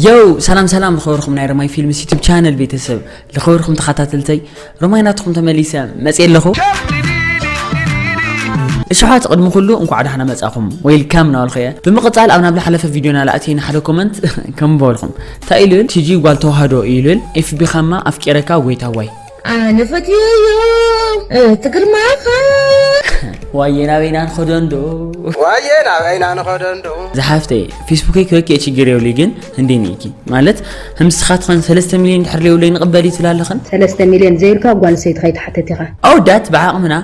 የው ሰላም ሰላም፣ ዝኸበርኩም ናይ ረማይ ፊልምስ ዩቱብ ቻነል ቤተሰብ፣ ዝኸበርኩም ተኸታተልተይ፣ ረማይ ናትኩም ተመሊሰ መፅየ ኣለኹ። እሽሓት፣ ቅድሚ ኩሉ እንኳዕ ደሓና መፃኹም፣ ዌልካም እናበልኩ እየ። ብምቕፃል ኣብ ናብ ዝሓለፈ ቪድዮና ለኣትየና ሓደ ኮመንት ከም በልኩም እንታይ ኢሉ ይብል? ቲጂ ጓል ተዋህዶ እዩ ይብል። ኤፍቢ ካማ ኣፍቂረካ ጎይታ ዋይ። ኣነ ፈትየዮ እቲ ግርማኻ። ዋየ ናበይና ንኸዶ እንዶ? ዋየ ናበይና ንኸዶ እንዶ? ዝሓፍተይ፣ ፌስቡከይ ክበኪ ችግር የብሉ ግን እንዴ ኒኪ ማለት፣ ህምስኻ ትኸን ሰለስተ ሚልዮን ድሕር ለይብለይ ንቕበል ይትላ ኣለኽን። ሰለስተ ሚልዮን ዘይብልካ ጓል ኣንስተይቲ ከይትሓተት ኢኻ። ኣው ዳት ብዓቕምና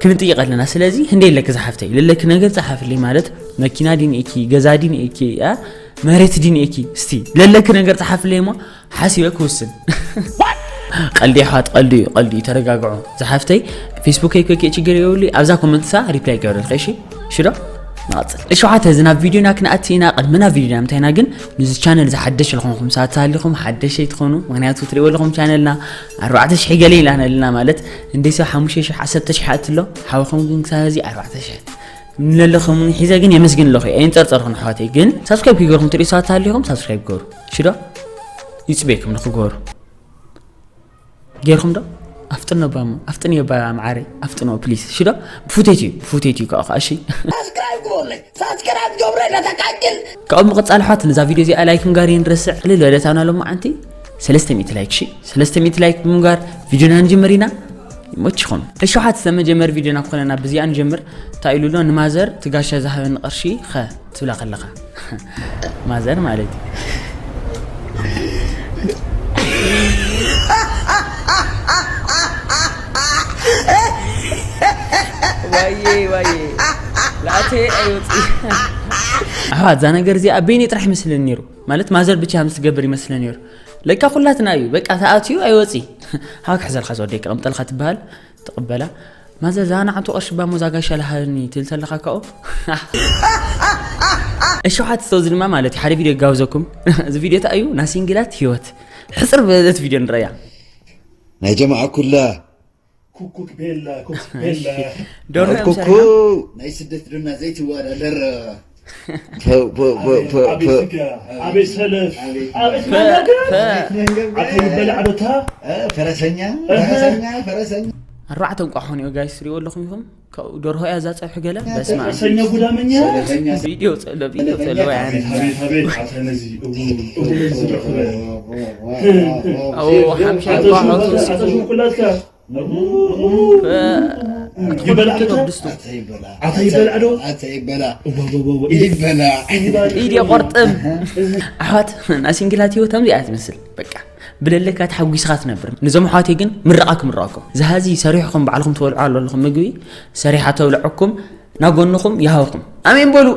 ክንጥይቕ ኣለና። ስለዚ ህንደይ ኣለኪ ዝሓፍተይ፣ ለለኪ ነገር ጸሓፍልይ ማለት መኪና ዲንኢኪ፣ ገዛ ዲንኢኪ፣ አ? መሬት ዲንኢኪ፣ እስቲ ለለኪ ነገር ጸሓፍልይ እሞ ሓሲበ ክውስን። ቀልዲ ኣሕዋት፣ ቀልዲ እዩ፣ ቀልዲ እዩ፣ ተረጋግዑ። ዝሓፍተይ ፌስቡከይ ኮኬ ችግር የብሉ፣ ኣብዛ ኮመንትሳ ሪፕላይ ገብረልካ እሺ። ሽዶ ንቐጽል። እሺ፣ ሓተ፣ እዚ ናብ ቪድዮና ክንኣቲ ኢና። ቅድሚ ናብ ቪድዮና ምንታይና ግን፣ ንዚ ቻነል ዝሓደሽ ዝኾንኩም ሰባት ተሃሊኹም ሓደሽ ኣይትኾኑ፣ ምኽንያቱ ትሪእዎ ኣለኹም ቻነልና ኣርባዕተ ሽሕ ገለ ኢላና ኣለና፣ ማለት እንደ ሰብ ሓሙሽተ ሽሕ ዓሰርተ ሽሕ ኣትሎ፣ ሓውኹም ግን ክሳብ እዚ ኣርባዕተ ሽሕ ንለለኹም ሒዘ ግን የመስግን ኣለኹ። ኣይንጸርጸርኩን ኣሕዋተይ፣ ግን ሳብስክራይብ ክገርኩም ትሪኡ ሰባት ተሃሊኹም ሳብስክራይብ ገሩ። ሽዶ ይጽበየኩም ንኽገሩ። ጌርኩም ዶ? ኣፍጥኖ ባሞ፣ ኣፍጥንዮ ባ መዓረይ፣ ኣፍጥኖ ፕሊስ። ሽዶ ብፉቴት እዩ፣ ብፉቴት እዩ ከዓ፣ ከዓ፣ እሺ። ሳብስክራይብ ግበሩለይ፣ ሳብስክራይብ ገብረ ለተቃጭል። ካብኡ ምቕጻል ኣሕዋት፣ ነዛ ቪድዮ እዚኣ ላይክ ምግባር የንረስዕ። ዕልል በለት ኣና ሎማዓንቲ ሰለስተ ሚእቲ ላይክ፣ እሺ። ሰለስተ ሚእቲ ላይክ ብምግባር ቪድዮና ንጅምር ኢና። ይመችኹም። እሺ፣ ኣሕዋት፣ ዝተመጀመር ቪድዮና ክኾነና ብዚኣ ንጀምር። እንታይ ኢሉ ኣሎ? ንማዘር ትጋሻ ዝሃበኒ ቅርሺ ኸ ትብላ ከለኻ። ማዘር ማለት እዩ። ዋየ፣ ዋየ። ላቴ ኣይወፅእ። ኣሕዋት፣ እዛ ነገር እዚኣ በይነይ ጥራሕ ይመስለኒ ነይሩ። ማለት ማዘር ብቻ ምስ ትገብር ይመስለኒ ነይሩ። ለካ ኩላትና እዩ። በቃ ተኣትዩ ኣይወፅእ። ሃው ክሕዘልካ ዝወደይ ክቕምጠልካ ትበሃል። ትቕበላ። ማዘር፣ እዛ ንዓንቱ ቅርሺ ባሞ እዛ ጋሻ ለሃበኒ ትብል ተለኻ ካብኡ። እሺ፣ ሓቲ ሰው እዚ ድማ ማለት እዩ፣ ሓደ ቪድዮ ጋብዘኩም። እዚ ቪድዮ እንታይ እዩ? ናይ ሲንግላት ህይወት። ሕፅር በለት ቪድዮ ንረያ። ናይ ጀማዓ ኩላ። ኩኩክ ቤላ፣ ኩክ ቤላ። ዶርሆ እዮም ኩኩ። ሰሪሖም። ናይ ስደት ዱና ዘይትወዳደር። ፖ፣ ፖ፣ ፖ፣ ፖ፣ ኣቤት ፖ። ስጋ፣ ኣቤት ሰለፍ፣ ኣቤት ፖ፣ መናገር። ፖ። ኣታ ይበላዕ ዶ እታ? እ፣ ፈረሰኛ፣ እህ። ፈረሰኛ፣ ፈረሰኛ። ኣርባዕተ እንቋ ኾን እዩ ጋይስ፣ ትሪእዎ ኣለኹም ኢኹም? ካብኡ ደርሆ እያ እዛ ጸብሒ ገለ። በስመ ኣብ። ፈረሰኛ ጉዳመኛ። ሰለፈኛ። ቪድዮ ጸሎ፣ ቪድዮ ጸሎ፣ ያኒ። ኣቤት፣ ኣቤት፣ ኣቤት፣ ኣታ ነዚ፣ እው፣ እው፣ እው፣ ዝረኽበ። ኣዎ፣ ሓምሻ ኣታ እንቋ ሹም፣ ሖቱ ኣታ ሹም ኩላትካ። ይበላዕ ዶ? ኣታ ይበላዕ። ኣታ ይበላዕ ዶ? ኣታ ይበላዕ። እወ፣ እወ፣ እወ፣ እወ። ይበላዕ። ይበላዕ። ኢድ የቆርጥም። ኣሕዋት፣ ናይ ሲንግላት ህይወት ከምዚ እያ ትመስል። በቃ፣ ብለለካ ተሓጒስኻ ትነብር። ነዞም ኣሕዋተይ ግን ምርቓ ክምርቐኩም። ዝሃዚ ሰሪሕኹም ባዕልኹም ትበልዑ ኣለኹም ምግቢ፣ ሰሪሓ ተብልዐኩም። ናጎንኹም ይሃውኹም። ኣሜን በሉ።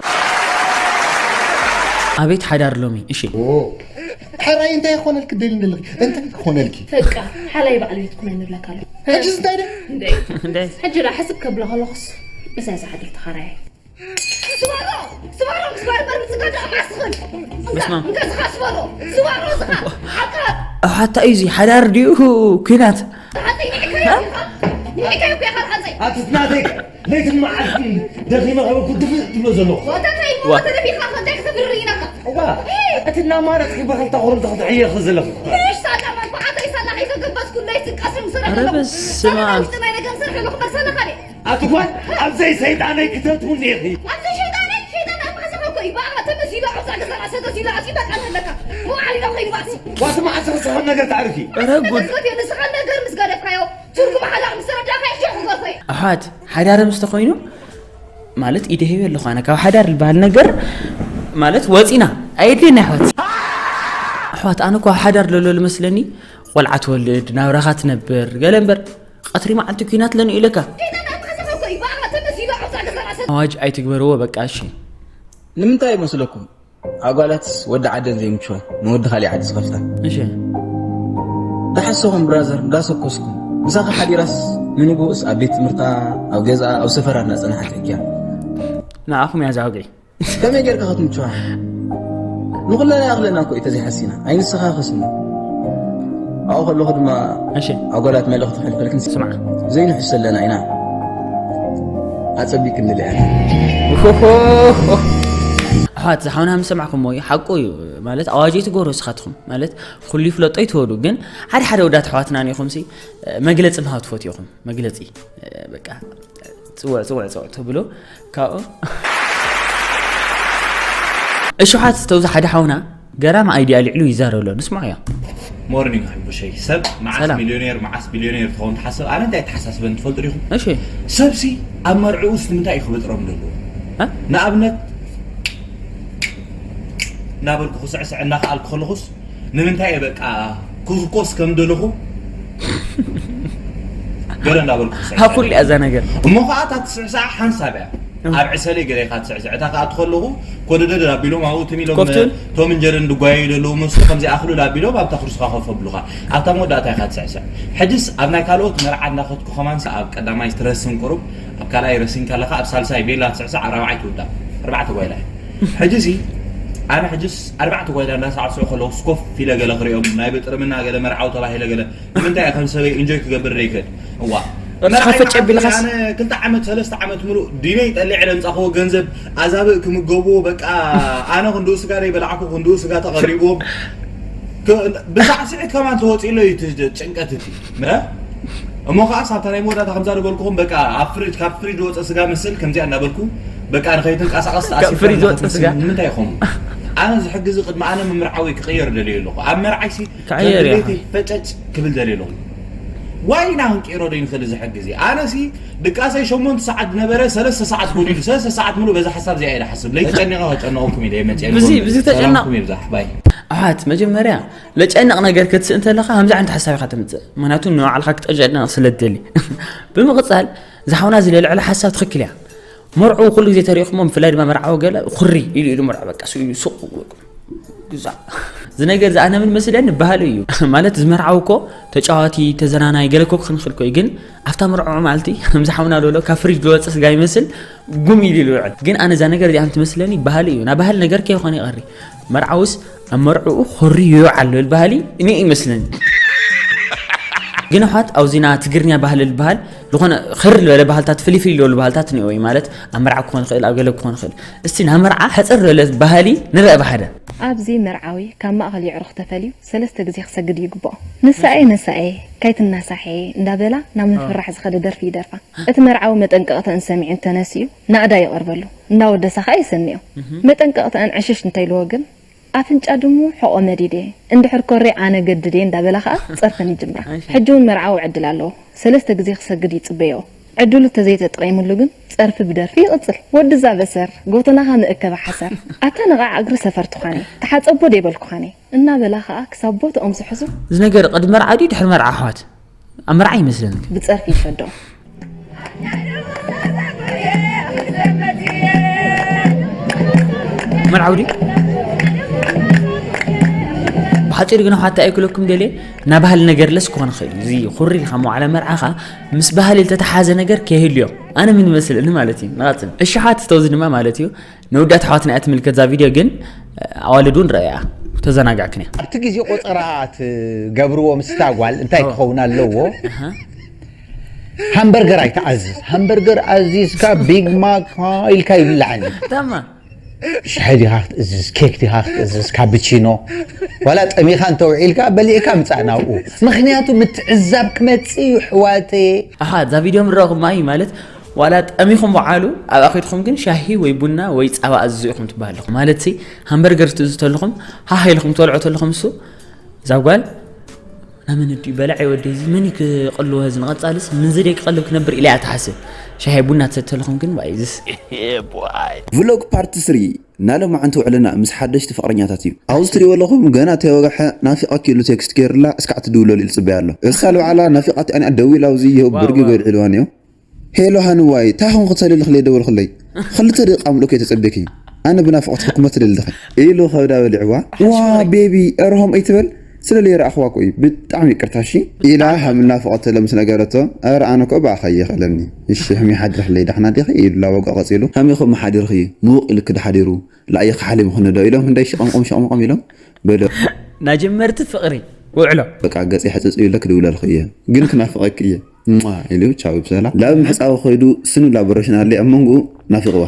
ኣቤት ሓዳር ሎሚ። እሺ። ኦ፣ ሕራይ እንታይ ይኾነልኪ ደሊ ዘለኺ? እንታይ ይኾነልኪ? በቃ፣ ሓላይ በዓል ቤት ኩነ ንብለካ ኣሎ። ሕጂስ እንታይ ደ? እንደ እንደ ሕጂ ዳ ሕስብ ከብሎ ከለኹስ፣ ምሳይ ዝሓድር ተኻራየ። ስባሮ! ስባሮ! ስባሮ! በር ምጽጋድ ኣብ ዓስኽን! በስመ ኣብ። እንካ ዝኻ ስባሮ! ስባሮ ዝኻ! ሓቃ! ኣብ ሓታ እዩ እዚ ሓዳር ድዩ ኩናት? ሓፀይ ንዕካዮ ኢኻ! ንዕካዮ እኮ ኢኻ ሓፀይ! ኣቲ ናተይ ለይትን መዓልትን ደኺመ ከበኩ ድፍእ ትብሎ ዘለኹ። ወተተይ እሞ ዋ። ተደፊእካ ከ እንታይ ክተፍርር ኢናካ? እዋ፣ እቲ እናማረፅኪ ብኽልተ ኹርምቲ ክትዕየኺ ዘለኹ። ምሽ ሳላ መርባዕተይ ሳላ ከይተገበዝኩ ለይትን ቀስርን ኧረ ሰሪሐ በስመ ኣብ። ውሽጢ ናይ ደገ ዝሰርሐ ኣለኹ መርሳና ካልእ። ኣቲ ጓል፣ ኣብዘይ ሰይጣነይ ክተትውኒ ኢኺ። ኣብዘይ ሸይጣነይ፣ ሸይጣን ኣብ ማሕዘኻ እኮ እዩ። ብኣኻ ተመሲሉ ኣብዛ ገዛና ሰገሲሉ ኣፂ በቃ ኣለካ። መውዓሊ ናብ ኸይዱ ባእሲ። ዋቲ መዓልቲ ክስኸም ነገር ተዕርፊ። ኧረ ጉድ። ንስኻ ነገር ምስ ገደፍካዮ፣ ትርጉም ሓዳር ምስ ተረዳእካዮ፣ ሸኹ ገርፎ እዩ። ኣሓት፣ ሓዳር ምስ ተኾይኑ፣ ማለት ኢደ ሂበ ኣለኹ ኣነ። ካብ ሓዳር ዝበሃል ነገር፣ ማለት ወፂና። ኣየድልየና ኣሕዋት። ኣሕዋት፣ ኣነ እኮ ሓዳር ለሎ ልመስለኒ፣ ቆልዓ ትወልድ፣ ናብራኻ ትነብር፣ ገለ እምበር፣ ቀትሪ መዓልቲ ኲናት ለንኡ ኢለካ። ኣዋጅ ኣይትግበርዎ በቃ እሺ። ንምንታይ ይመስለኩም ኣጓላትስ ወዲ ዓደን ዘይምችወን ንወዲ ካሊእ ዓዲ ዝኸፍታ? እሺ። ደሓሰኹም ብራዘር እንዳሰኮስኩም ምሳኻ ሓዲራስ ንንግኡስ ኣብ ቤት ትምህርታ ኣብ ገዛ ኣብ ሰፈራ እንዳጸናሓት እያ። ንዓኹም እያ እዛ ወግዒ። ከመይ ጌርካ ክትምችዋ? ንኹለና ይኣኽለና እኮ እዩ ተዘይሓሲና። ኣይንስኻኸስን። ኣብኡ ከለኹ ድማ እሺ። ኣጓላት መልእኽቲ ከሕልፈልክን ስማዕ። ዘይንሕሰለና ኢና። ኣጸቢቅ ክንልያ። ኦሆሆ። ኣሕዋት ዝሓውና ምስ ሰማዕኹሞ እዩ ሓቁ እዩ። ማለት ኣዋጅ ኣይትገብሩ ስኻትኩም ማለት ኩሉ ይፍለጦ ኣይትበሉ፣ ግን ሓደ ሓደ ወዳት ኣሕዋትና ኒኹም ሲ መግለፂ ምሃብ ትፈትዩ ኢኹም። መግለፂ በቃ ፅውዕ ፅውዕ ፅውዕ ተብሎ ካብኡ እሽሓት ዝተውዚ ሓደ ሓውና ገራሚ ኣይዲያ ኣልዕሉ ይዛረብ ኣሎ። ንስማዕ እያ። ሞርኒንግ ሓንጎሸይ ሰብ መዓስ ሰላም። ሚሊዮኔር መዓስ ቢሊዮኔር ትኸውን ትሓስብ ኣነ እንታይ ተሓሳስበን ትፈልጡ ዲኹም? እሺ ሰብሲ ኣብ መርዕኡ ውስጥ ንምንታይ እዩ ክበጥሮም ዘለዎ? እ? ንኣብነት እናበልኩ ክስዕስዕ እናኸኣልኩ ከለኹስ ንምንታይ እየ በቃ ክዝኮስ ከም ደለኹ ገለ እናበልኩ ክስዕስዕ ካብ ኩሉ እያ እዛ ነገር። እሞ ከዓ እታ ትስዕስዓ ሓንሳብ እያ ኣብ ዕሰለይ ገለ ኢኻ ትስዕስዕ እታ ከዓ ትኸለኹ ኮደደደ ኣቢሎም ኣብኡ ትም ኢሎም ኮፍትን? ቶም እንጀርን ድጓየዩ ዘለዉ መስ ከምዚ ኣኽሉ ኣቢሎም ኣብታ ክርስኻ ኮፍ ኣብሉኻ ኣብታ መወዳእታ ኢኻ ትስዕስዕ ሕጅስ ኣብ ናይ ካልኦት መርዓ እናኸትኩ ከማንስ ኣብ ቀዳማይ ትረስን ቁሩብ ኣብ ካልኣይ ረሲን ከለኻ ኣብ ሳልሳይ ቤላ ትስዕስዕ ኣብ ራብዓይ ትውዳእ ኣርባዕተ ጓይላ እያ ሕጅሲ ኣነ ሕጅስ ኣርባዕተ ጓይላ እናሳዕስዑ ከለኹ ስኮፍ ኢለ ገለ ክሪኦም ናይ ብጥርምና ገለ መርዓዊ ተባሂለ ገለ ንምንታይ ከም ሰበይ እንጆይ ክገብር ደይክእል እዋ ርእስኻ ፈጨ ቢልኻስ? ክልተ ዓመት ሰለስተ ዓመት ምሉእ ዲነይ ጠሊዐ ለምፃኽዎ ገንዘብ ኣዛብእ ክምገብዎ በቃ ኣነ ክንድኡ ስጋ ደይ በላዕኩ ክንድኡ ስጋ ተቐሪብዎም ብሳዕስዒት ከማን ተወፂእሎ እዩ እቲ ጭንቀት እቲ እሞ ከዓ ሳብታ ናይ መወዳእታ ከምዛ ዝበልኩኹም በቃ ኣብ ፍሪጅ ካብ ፍሪጅ ወፀ ስጋ መስል ከምዚኣ እናበልኩ በቃ ንኸይትንቀሳቐስ ካብ ፍሪጅ ወፀ ስጋ? ንምንታይ ይኸሙ ኣነ ዝሕግዚ ቅድሚ ኣነ ምምርዓዊ ክቕየር ደልዩ ኣለኹ ኣብ መርዓይሲ ክቕየር እያ። ፈጨጭ ክብል ደልዩ ኣለኹ ዋይና ክንቀይሮ ዶ ይንኽእል እዚ ሕጊ እዚ ኣነሲ ድቃሰይ ሸሞንተ ሰዓት ዝነበረ ሰለስተ ሰዓት ጎዲሉ ሰለስተ ሰዓት ሙሉ በዛ ሓሳብ እዚኣ እየ ዝሓስብ ለይቲ ጨኒቐ ከጨነቑኩም ኢለ መፅአ ብዚ- ብዚ ተጨነቕ- ይብዛሕ ባይ ኣሓት መጀመርያ ለጨነቕ ነገር ክትስእ እንተለኻ ከምዚ ዓይነት ሓሳብ ኢኻ ተምፅእ ምክንያቱ ንባዕልካ ክጠጨነቕ ስለ ትደሊ ብምቕፃል ዝሓውና እዚ ለልዕለ ሓሳብ ትኽክል እያ መርዑ ኩሉ ግዜ ተሪእኹሞ ብፍላይ ድማ መርዓዊ ገለ ኩሪ ኢሉ ኢሉ መርዑ በቃ ስኡ ኢሉ ሱቕ ግዛ እዚ ነገር እዚ ኣነ ምን መስለኒ ባህሊ እዩ ማለት ዝመርዓው እኮ ተጫዋቲ ተዘናናይ ገለ እኮ ክኽንክል እኮ እዩ ግን ኣብታ መርዖ ማልቲ ከምዚ ሓውና ልብሎ ካብ ፍሪጅ ዝወፀ ስጋ ይመስል ጉም ኢሉ ይልውዕል ግን ኣነ እዛ ነገር እዚኣ ትመስለኒ ባህሊ እዩ ናብ ባህሊ ነገር ከይኾነ ይቐሪ መርዓውስ ኣብ መርዕኡ ኮሪ ይውዓል ልብል ባህሊ እኔ ይመስለኒ ግን ኣሕዋት ኣብዚና ትግርኛ ባህሊ ዝበሃል ዝኾነ ክር ዝበለ ባህልታት ፍልፍል ዝበሉ ባህልታት እኒኦ ወይ ማለት ኣብ መርዓ ክኾን ይኽእል ኣብ ገለ ክኾን ይኽእል እስቲ ናብ መርዓ ሕፅር ዝበለ ባህሊ ንረአ ብሓደ ኣብዚ መርዓዊ ካብ ማእኸል የዕሩኽ ተፈልዩ ሰለስተ ግዜ ክሰግድ ይግብኦ። ንሳኤ ንሳኤ ካይትናሳሐ እንዳበላ ናብ ምፍራሕ ዝኸደ ደርፊ ይደርፋ። እቲ መርዓዊ መጠንቀቕተን ሰሚዑ እንተነሲኡ ናእዳ ይቐርበሉ። እናወደሳ ኸኣ ይሰንዮ። መጠንቀቕተን ዕሽሽ እንተኢልዎ ግን ኣፍንጫ ድሙ ሕቖ መዲደ እንድሕር ኮሬ ኣነ ገድደ እንዳበላ ኸኣ ጸርፈን ይጅምራ። ሕጂ እውን መርዓዊ ዕድል ኣለዎ። ሰለስተ ግዜ ክሰግድ ይጽበይኦ። ዕድሉ ተዘይተጠቒምሉ ግን ጸርፊ ብደርፊ ይቕጽል። ወዲ እዛ በሰር፣ ጎተናኻ መእከቢ ሓሰር። ኣታ ነቓዕ እግሪ ሰፈር ትዃነ፣ ተሓጸቦ ደይበልኩኻነ። እናበላ ኸኣ ክሳብ ቦትኦም ዝሕዙ። እዚ ነገር ቅድሚ መርዓ ድዩ ድሕሪ መርዓ ኣሕዋት? ኣብ መርዓ ይመስለኒ። ብጸርፊ ይሰዶ። መርዓዊ ድዩ? ብሓፂሩ ግን ሓታ ኣይክለኩም ደልየ ናብ ባህሊ ነገር ለስ ክኾን ይኽእል እዩ እዚ ኩሪ ኢልካ መዋዕለ መርዓኻ ምስ ባህሊ ዝተተሓዘ ነገር ከይህልዮ ኣነ ምን ይመስለኒ ማለት እዩ ንቐፅል እሽሓት ዝተውዚ ድማ ማለት እዩ ንውዳት ኣሕዋትና እያ ትምልከት እዛ ቪድዮ ግን ኣዋልድ እውን ረኣያ ተዘናጋዕክን እያ ኣብቲ ግዜ ቆፀራ ትገብርዎ ምስታ ጓል እንታይ ክኸውን ኣለዎ ሃምበርገር ኣይትኣዝዝ ሃምበርገር ኣዚዝካ ቢግ ማክ ኢልካ ይብላዓኒ ታማ ሻሂ ዲኻ ክትእዝዝ ኬክ ዲኻ ክትእዝዝ ካፕቺኖ ዋላ ጠሚኻ እንተውዒልካ በሊዕካ ምፃእ ናብኡ ምክንያቱ ምትዕዛብ ክመፅእ እዩ ሕዋተየ ኣሓ እዛ ቪድዮ ምረኹም ማይ ማለት ዋላ ጠሚኹም በዓሉ ኣብኣ ከድኹም ግን ሻሂ ወይ ቡና ወይ ፃባ ኣዝዙ ኢኹም ትበሃል ኣለኹም ማለት ሲ ሃምበርገር ትእዙ ተለኹም ሃሃ ኢልኹም ትበልዑ ተለኹም እሱ እዛ ጓል ናመን ድዩ በላዕ ወደይ እዚ መን እዩ ክቐልዎ እዚ ንቐፃልስ ምንዚ ደይ ክቐልብ ክነብር ኢላ እያ ትሓስብ ሻሂ ቡና ትሰተልኹም ግን ባይዝስ ቭሎግ ፓርት ስሪ ናይ ሎማዓንቲ ውዕልና ምስ ሓደሽቲ ፍቕረኛታት እዩ ኣብዚ ትሪእዎ ኣለኹም ገና ተወግሐ ናፊቐኪ ኢሉ ቴክስት ገይሩላ እስካዕ ትድውለሉ ኢሉ ፅበያ ኣሎ እሳ ልባዕላ ናፊቓቲ ኣኒኣ ደዊላ ኣብዚ ይህብ ብርጊ ጎድዒልዋ ነዮ ሄሎ ሃንዋይ ታይ ኾንኪ ትሰሊ ኣለኺ ለይደወልክለይ ክልተ ደቂቃ ምሉእ ከይተፀበኪ ኣነ ብናፍቖት ሕክሞ ትደሊ ዲኺ ኢሉ ከብዳ በሊዕዋ ዋ ቤቢ ኧረ ሆም ኣይትበል ስለ ለይረኣኽዋ እኮ እዩ ብጣዕሚ ይቅርታ እሺ ኢላ ሃምና ፍቐተለ ምስ ነገረቶ ኧረ ኣነ እኮ ብኣኻ እየ ኸለኒ እሺ ሕሚ ሓድርኽለይ ዳሕና ዲኺ ኢሉላ ወግዒ ቀፂሉ ሃሚኹም ሓዲርኺ ምውቕ ኢልኪ ዶ ሓዲሩ ላእይኺ ሓሊምኽኒ ዶ ኢሎም ህንደይ ሽቐምቆም ሸቕምቆም ኢሎም በሎ ናጀመርቲ ፍቕሪ ውዕሎ በቃ ገፀይ ሕፅፅ ኢለ ክድውለልኺ እየ ግን ክናፍቐኪ እየ ሟ ኢሉ ቻው ብሰላ ላብ ምሕፃቡ ከይዱ ስኑ ላቦሬሽን ኣለ ኣብ መንጎኡ ናፊቕዋ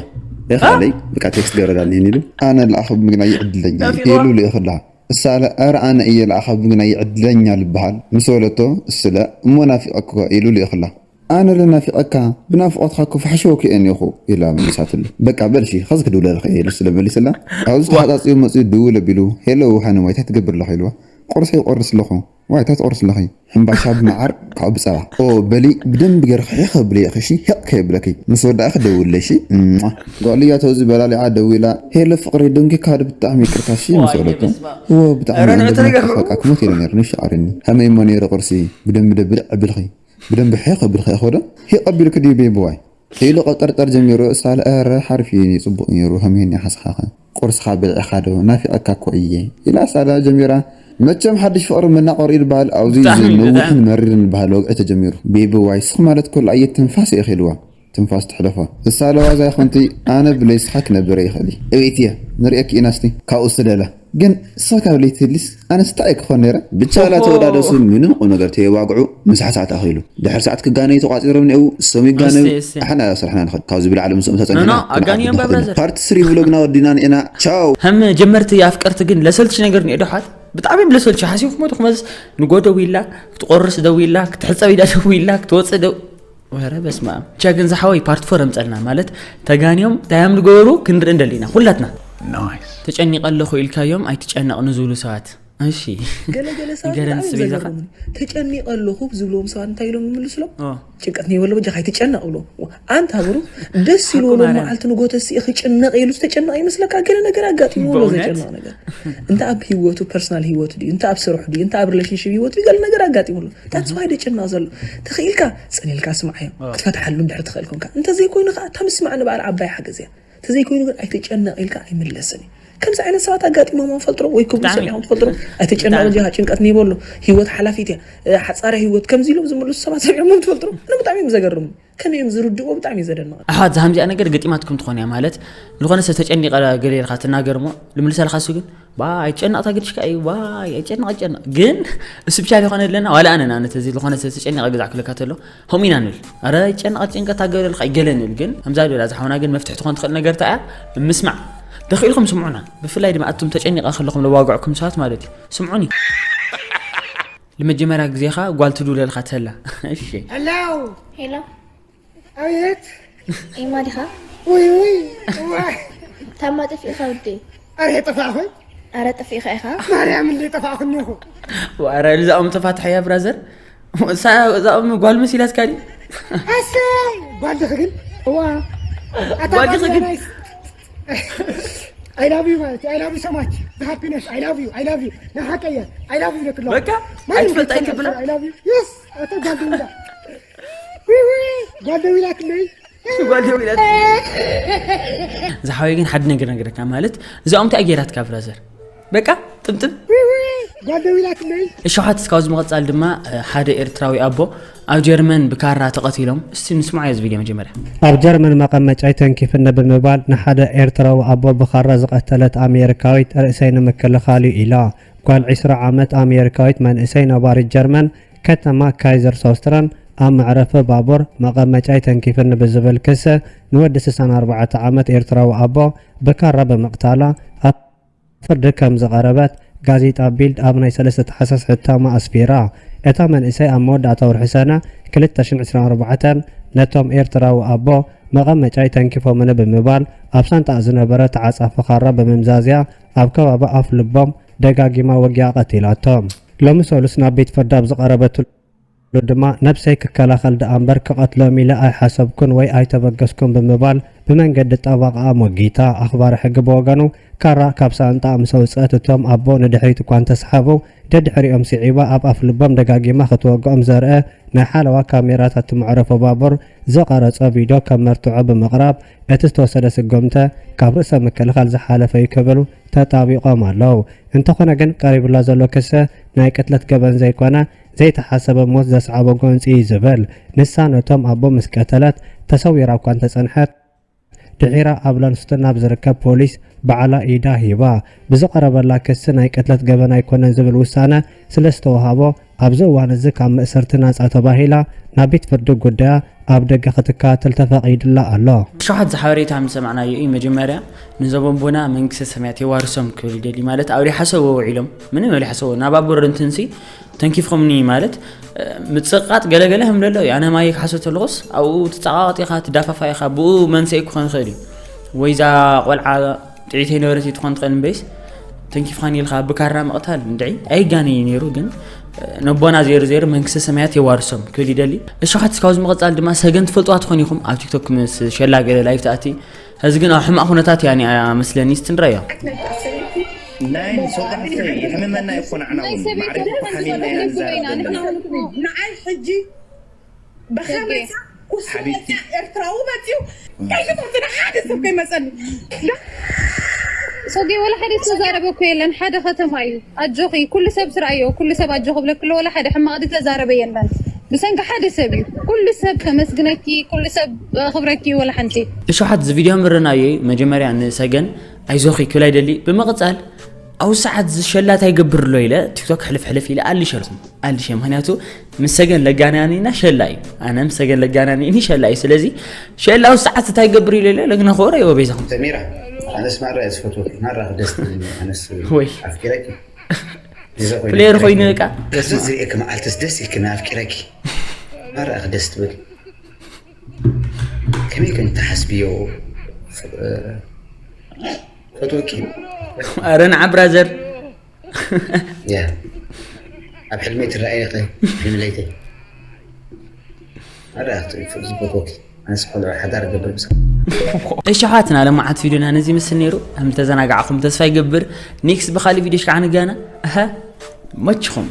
ኢኻ ኣለይ በቃ ቴክስት ገረዳልኒ ኢሉ ኣነ ለኣኸ ምግና ይዕድለኛ ኢሉ ልእኽላ እሳለ ኧረ ኣነ እየ ለኣኸ ምግና ይዕድለኛ ልበሃል ምስ በለቶ እስለ እሞ ናፊቐኩ ኢሉ ልእኽላ ኣነ ለናፊቐካ ብናፍቖትካ እኮ ፋሕሽወኩ እየ እኒኹ ኢላ መሊሳትሉ በቃ በልሺ ኸዚ ክድውለልኺ እየ ኢሉ ስለ መሊስላ ኣብዚ ተሓፃፂቡ መፂኡ ድውል ኣቢሉ ሄሎ ውሃነ ዋይታይ ትገብር ኣለኹ ኢልዋ ቁርሰይ ቆርስ ኣለኹ ዋይታይ ትቆርስ ኣለኺ ሕምባሻ ብመዓር ካብኡ ብፀባ ኦ በሊ ብደንቢ ገይርኺ ሒኽ ኣብልዮ ኢኺ እሺ ሂቕ ከየብለኪ ምስ ወዳእኺ ደውልለይ እሺ እሟ ጓዕልያ ተዚ በላሊዓ ደዊላ ሄሎ ፍቕሪ ደንጊካ ዶ ብጣዕሚ ይቅርታ እሺ ምስ በለቶ እዎ ብጣዕሚ እየ ደንጊካ በቃ ክሞት ኢለ ነይረ ንሻዕርኒ ከመይ እሞ ነይሩ ቁርሲ ብደንቢ ዶ ብልዕ ኣብልኺ ብደንቢ ሒቕ ኣብልኺ ኢኺ ዶ ሂቕ ኣቢልኪ ድዩ ቤቢ ዋይ ኢሉ ቀጠርጠር ጀሚሩ ሳለ ኧረ ሓሪፍ እዩ ጽቡቕ ነይሩ ከመይ እኒኣ ሓስኻኸ ቁርስኻ በሊዕኻ ዶ ናፊቐካ እኮ እየ ኢላ ሳላ ጀሚራ መቸም ሓድሽ ፍቕሪ መናቆር እዩ ዝበሃል ኣብዚ እዩ ብጣዕሚ፣ ነዊሕን ብጣዕሚ። መሪርን ዝበሃል ወግዒ ተጀሚሩ ቤቢ ዋይ ስኽ ማለት ከሎ ኣየት ትንፋስ ኢኺ ኢልዋ ትንፋስ ትሕለፎ እሳ ለዋዛ ይኹንቲ ኣነ ብለይ ስኻ ክነብር ይኽእል እዩ እቤት እየ ንርእየኪ ኢና እስቲ ካብኡ ስደለ ግን እሳ ካብ ለይትህልስ ኣነስ እንታይ ክኾን ነይረ ብቻ ላ ተወዳደሱ ምንም ቁም ነገር ተየዋግዑ ምሳሕ ሰዓት ኣኺሉ ድሕሪ ሰዓት ክጋነዩ ተቋፂሮም እኒአው እሶም ይጋነዩ እስቲ፣ እስቲ። ኣሕና ስራሕና ንኸድ ካብዚ ብላዕሊ ምስኦም ኖ፣ ኖ፣ ተፀኒሕና ኣጋንዮም ብራዘር። ፓርት ስሪ ብሎግና ወዲና ንኤና ቻው ከም ጀመርቲ ኣፍቀርቲ ግን ለሰልች ነገር እኒኦ ዶ ሓት ብጣዕሚ እዮም ለሰልች ሓሲብኩሞ ዶ ክመልስ ንጎ ደው ኢላ ክትቆርስ ደው ኢላ ክትሕፀብ ኢላ ደው ኢላ ክትወፅእ ደው ወረ በስመ ኣብ ብቻ ግን ዝሓወይ ፓርት ፎር ኣምፀልና ማለት ተጋንዮም እንታይ እዮም ዝገበሩ ክንርኢ እንደሊና ኩላትና ተጨኒቀ ኣለኹ ኢልካዮም ኣይትጨነቕ ንዝብሉ ሰባት እሺ ገለገለ ሰባት ንገረን ብጣዕሚ ስቤዛኻ። ዘገርሙኒ ተጨኒቀ ኣለኹ ዝብልዎም ሰባት እንታይ ኢሎም ይምልስሎም ኦ፣ ጭንቀት ነይበሎ በጃ ካይትጨነቅ ብሎ ኣንታ ብሩ ደስ ኢልዎ ኣኮ ማርያም። መዓልቲ ንጎተሲ ክጭነቅ ኢሉ ዝተጨነቀ ይመስለካ ገለ ነገር ኣጋጢምዎ ኣሎ በእውነት? ዘጨነቅ ነገር እንተ ኣብ ህይወቱ ፐርሰናል ህይወቱ ድዩ እንተ ኣብ ስርሑ ድዩ እንተ ኣብ ሪሌሽንሽፕ ህይወቱ ድዩ ገለ ነገር ኣጋጢሙ ኣሎ that's why ደጨነቅ ዘሎ ተኽኢልካ ጸኒልካ ስምዓዮ ክትፈትሓሉ እንድሕር ትኽእል ኮንካ እንተዘይኮይኑ ከዓ እታ ምስማዕ ንበዓል ዓባይ ሓገዝ እያ ተዘይኮይኑ ግን ኣይትጨነቕ ኢልካ ኣይምለስን እዩ ከምዚ ዓይነት ሰባት ኣጋጢሞም ትፈልጥሮ ወይ ክብሉ ብጣዕሚ። ሰሚዖም ትፈልጥሮ ኣይትጨነቕ ብጣዕሚ። ጃ ጭንቀት ነይበሎ ህይወት ሓላፊት እያ እ፣ ሓፃረ ህይወት ከምዚ ኢሎም ዝምልሱ ሰባት ሰሚዖም ትፈልጥሮ ኣነ ብጣዕሚ እዮም ዘገርሙ ከመይ እዮም ዝርድእዎ ብጣዕሚ እዩ ዘደንቕ ኣሓት ዝሃምዚኣ ነገር ገጢማትኩም ትኾን እያ ማለት ዝኾነ ሰብ ተጨኒቐ ገለ ኢልካ ትናገር እሞ ልምልሰልካ እሱ ግን ባ ኣይጨነቕታ ግድሽካ እዩ ዋ ኣይጨነቕ ኣይጨነቕ ግን እሱ ብቻ ዘይኮነ ኣለና ዋላ ኣነ ንኣብነት እዚ ዝኾነ ሰብ ተጨኒቐ ግዛዕ ክልካ ተሎ ከምኡ ኢና ንብል ኣረ ይጨነቕ ጭንቀት ኣገለልካ ይገለ ንብል ግን ከምዛ ዶላ ዝሓውና ግን መፍትሒ ትኾን ትኽእል ነገር እታ እያ ምስማዕ ተኽኢልኩም ስምዑና ብፍላይ ድማ ኣቱም ተጨኒቐ ከለኹም ለዋግዕኩም ሰባት ማለት እዩ ስምዑኒ ንመጀመርያ ግዜኻ ጓል ትድውለልካ ተላ እሺ Hello. ሄሎ ኣቤት። ኤማ ዲኻ? ውይ ውይ። እዋይ። ታማ ጠፊእኻ ውዴ? ኣረ ጠፋእኹ። ኣረ ጠፊእኻ ኢኻ? ማርያም እንደ ጠፋእኹ እኒኹ። ዋረ እዛኦም ተፋትሐያ ብራዘር እዛኦም ጓል መሲላትካ ድዩ ኣሰይ ጓል ድኺ ግን። እዋ። ኣታ ጓል ድኺ ግን። I love you ማለት I love you so much the happiness I love you I love you ናይ ሓቀየ I love you ለክሎ በቃ፣ ኣይትፈልጥ ኣይትብላ። I love you yes ኣታ ጓል ድንዳ ጓል ደዊላትለይ ጓል ደዊላት ዝሓወይ ግን ሓደ ነገር ነገረካ ማለት እዚኦም እንታይ ገይራትካ ብራዘር በቃ ጥምጥም ጓል ደዊላትለይ እሸሓት እስካብ ዝምቕፃል ድማ ሓደ ኤርትራዊ ኣቦ ኣብ ጀርመን ብካራ ተቐቲሎም እስቲ ንስማዓዮ እዚ ቪድዮ መጀመርያ ኣብ ጀርመን መቐመጫይ ተንኪፍኒ ብምባል ንሓደ ኤርትራዊ ኣቦ ብኻራ ዝቐተለት ኣሜሪካዊት ርእሰይ ንምክልኻል እዩ ኢላ። ጓል ዕስራ ዓመት ኣሜሪካዊት መንእሰይ ነባሪት ጀርመን ከተማ ካይዘርሳውስትረን ኣብ መዕረፊ ባቡር መቐመጫይ ተንኪፍኒ ብዝብል ክሲ ንወዲ ስሳን ኣርባዕተ ዓመት ኤርትራዊ ኣቦ ብካራ ብምቕታላ ኣብ ፍርዲ ከም ዝቐረበት ጋዜጣ ቢልድ ኣብ ናይ ሰለስተ ታሕሳስ ሕታማ ኣስፊራ። እታ መንእሰይ ኣብ መወዳእታ ወርሒ ሰነ ክልተ ሽሕን ዕስራን ኣርባዕተን ነቶም ኤርትራዊ ኣቦ መቐመጫይ ተንኪፎምኒ ብምባል ኣብ ሳንጣኣ ዝነበረ ተዓጻፊ ካራ ብምምዛዝያ ኣብ ከባቢ ኣፍ ልቦም ደጋጊማ ወጊኣ ቀቲላቶም። ሎሚ ሰሉስ ናብ ቤት ፍርዲ ኣብ ዝቐረበትሉ ድማ ነብሰይ ክከላኸል ደኣ እምበር ክቐትሎም ኢለ ኣይሓሰብኩን ወይ ኣይተበገስኩን ብምባል ብመንገዲ ጠበቓኣ ሞጊታ። ኣኽባሪ ሕጊ ብወገኑ ካራ ካብ ሳንጣኣ ምስ ኣውፅአት እቶም ኣቦ ንድሕሪት እኳ እንተስሓቡ ደድሕሪኦም ስዒባ ኣብ ኣፍ ልቦም ደጋጊማ ክትወግኦም ዘርእ ናይ ሓለዋ ካሜራታት መዕረፎ ባቡር ዝቐረጾ ቪድዮ ከም መርትዖ ብምቕራብ እቲ ዝተወሰደ ስጉምቲ ካብ ርእሰ ምክልኻል ዝሓለፈ እዩ ክብሉ ተጣቢቖም ኣለዉ። እንተኾነ ግን ቀሪቡላ ዘሎ ክሲ ናይ ቅትለት ገበን ዘይኮነ ዘይተሓሰበ ሞት ዘስዓቦ ጎንፂ እዩ ዝብል። ንሳ ነቶም ኣቦ ምስ ቀተለት ተሰዊራ እኳ እንተፀንሐት ድሒራ ኣብ ላንስቶን ናብ ዝርከብ ፖሊስ ባዕላ ኢዳ ሂባ። ብዝቐረበላ ክሲ ናይ ቅትለት ገበን ኣይኮነን ዝብል ውሳነ ስለዝተወሃቦ ኣብዚ እዋን እዚ ካብ መእሰርቲ ናፃ ተባሂላ ናብ ቤት ፍርዲ ጉዳያ ኣብ ደገ ክትከታተል ተፈቒድላ ኣሎ። ሸውሓት ዝሓበሬታ ምስ ሰማዕናዮ እዩ መጀመርያ ንዞም ኣቦና መንግስተ ሰማያት የዋርሶም ክብል ይደሊ። ማለት ኣብ ሪሓሰቦ ውዒሎም ምንም ኣብ ሪሓሰቦ ናብ ኣቦር እንትንሲ ተንኪፍኹምኒ ማለት ምፅቃጥ ገለገለ ህምለሎ እዩ። ኣነ ማየ ክሓሰብ ተለኹስ ኣብኡ ትፀቃቐጥ ኢኻ ትዳፋፋ ኢኻ ብኡ መንስኤ ክኾን ይኽእል እዩ ወይ እዛ ቆልዓ ጥዒተይ ነበረት ትኾን ትኽእል እምበይስ ተንኪፍኻን ኢልካ ብካራ ምቕታል እንድዒ ኣይጋነ እዩ ነይሩ። ግን ነቦና ዜሩ ዜሩ መንግስተ ሰማያት የዋርሶም ክብል ይደሊ። እሺ ሓትስ ካብዚ ምቕፃል ድማ ሰገን ትፈልጥዋ ትኾን ኢኹም ኣብ ቲክቶክ ምስ ሸላ ገለ ላይፍ ትኣቲ። ሕዚ ግን ኣብ ሕማቕ ኩነታት እያ ኒኣ መስለኒ ስትንረዮ። ናይ ንሰውዳሕተይ ይሕምመና ይኮን ኣዕና እውን ማዕሪፍ ሓሚምና ኢና ንዛረብ ዘለና። ንዓይ ሕጂ ብኸመሳ ኩስመታ ኤርትራዊ መፅዩ እንታይ ክትወፅና ሓደ ሰብ ከይመፀኒ ሶጌ ወላ ሓደ ዝተዛረበ እኮ የለን። ሓደ ከተማ እዩ። ኣጆኺ ኩሉ ሰብ ስራዮ ኩሉ ሰብ ኣጆ ክብለክ ኣሎ ወላ ሓደ ሕማቕ ዝተዛረበ የለን። ብሰንኪ ሓደ ሰብ እዩ ኩሉ ሰብ ከመስግነኪ ኩሉ ሰብ ክብረኪ ወላ ሓንቲ። እሸሓት እዚ ቪድዮ ምርናዮ መጀመርያ ንሰገን ኣይዞኺ ክብል ኣይደሊ። ብምቕፃል ኣብ ሰዓት ዝሸላት ኣይገብር ኣሎ ኢለ ቲክቶክ ሕልፍ ሕልፍ ኢለ ኣልሸልኩም ኣልሸ ምክንያቱ ምስ ሰገን ለጋናኒና ሸላ እዩ። ኣነ ምስ ሰገን ለጋናኒኒ ሸላ እዩ። ስለዚ ሸላ ኣብ ሰዓት እንታይ ገብር ኢለ ኢለ ለግና ክወረ ይወ ቤዛኹም ሰሚራ ኣነስ ማራ እየ ዝፈትወኪ ማራ ደስ ትብልኒ ኣነስ ወይ ኣፍቂረኪ ፕሌየር ኮይኑ በቃ ዝርእየኪ መዓልትስ ደስ ኢልክኒ ኣፍቂረኪ ማራ ደስ ትብል ከመይ ግን ትሓስብዮ ፈትወኪ ኣረ ንዓ ብራዘር ያ ኣብ ሕልመይ ትረኣየ ኸ ሕልሚ ለይተይ ኣረ ዝፈትወኪ ኣነስ ቆልዑ ሓዳር ገብር ብሳ እሸሓትና ለማዓት ቪድዮና ነዚ ምስል ነይሩ ከም ተዘናጋዕኹም ተስፋ ይገብር። ኔክስት ብካሊ ቪድዮሽ ከዓ ንጋና እሀ መችኹም